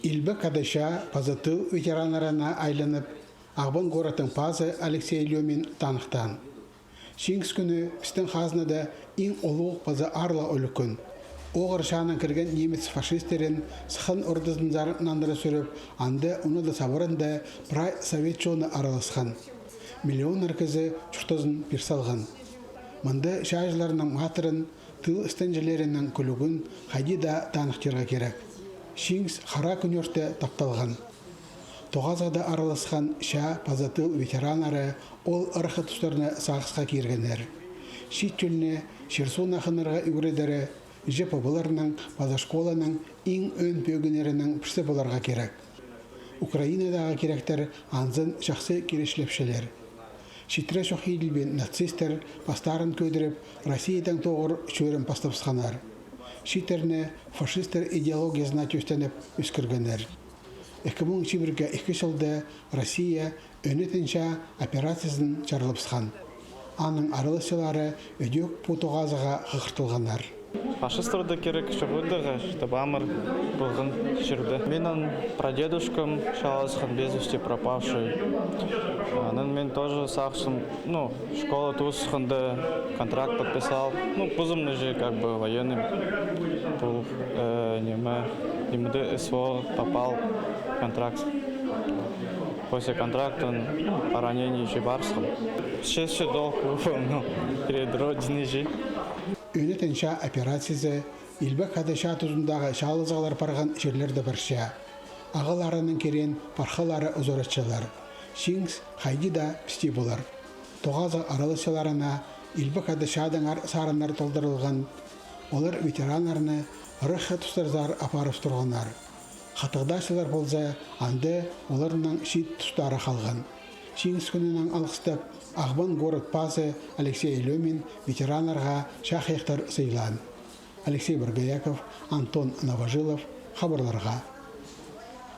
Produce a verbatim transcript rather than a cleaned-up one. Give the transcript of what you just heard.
Илбек Хада чаа паза тыл ветераннарына айланып, Ағбан городтың пазы Алексей Лёмин таныхтаан. Чиңіс кӱні пістің хазнада иң улуғ паза аарлығ ӱлӱкӱн. Оғыр чаанаң кірген немец фашистерін сыххан ордазынзар нандыра сӱріп, анда уна даа сабырында прай совет чоны араласхан. Миллионнар кізі чуртазын пир салған. Мында чааҷыларның матырын, тыл істенҷілерінің кӱлӱгӱн хайди даа таныхтирға кирек. Чиңіс хара кӱнӧрте тапталған. Тоғазығда араласхан чаа паза тыл ветераннары ол ыраххы тустарны сағысха киргеннер. Чиит чӧлні чир-суун ахынарға ӱгредері ЧПБ-ларның паза школаның иң ӧӧн пӧгіннерінің пірсі поларға кирек. Украинадағы киректер анзын чахсы киречілепчелер. Читіре чох иділбеен нацистер пастарын кӧдіріп, Россиядаң тоғыр чӧрім пастапсханнар. Чииттерні фашистер идеологиязына тӧстеніп ӧскіргеннер. Ікі муң чибіргі ікі чылда Россия Ӧнетін чаа операциязын чарлапсхан. Аның араласчылары ідӧк пу тоғазыға хығыртылғаннар. Фашистарды кирек чоғыдарға, чтобы амыр полған чирде. Минің прадедушкам чааласхан, без вести пропавший. Анаң мин тоже сағынчам, ну, школа тоосханда контракт подписал. Ну, позым же как бы военный пол, э, неме, ниме де СВО попал контракт. После контракта по ранению же парысхам. Честный долг выполнил перед Родиной же. Ӧнетін чаа операциязы Илбек Хада чаа тузындағы чаалазығлар парған чирлерде парча. Ағаларының киреен пархалары узаратчалар. Чиңіс хайди даа пісте полар. Тоғазығ араласчыларына Илбек Хада чаадаңар сарыннар толдырылған. Олар ветераннарны ыраххы тустарзар апарып турғаннар. Хатығдаачылар полза, анда оларның чиит тустары халған. Чиңіс кӱнінең алғыстап, Ағбан город пазы Алексей Лёмин ветераннарға чаа хыйыхтар сыйлаан. Алексей Боргояков, Антон Новожилов, хабарларға.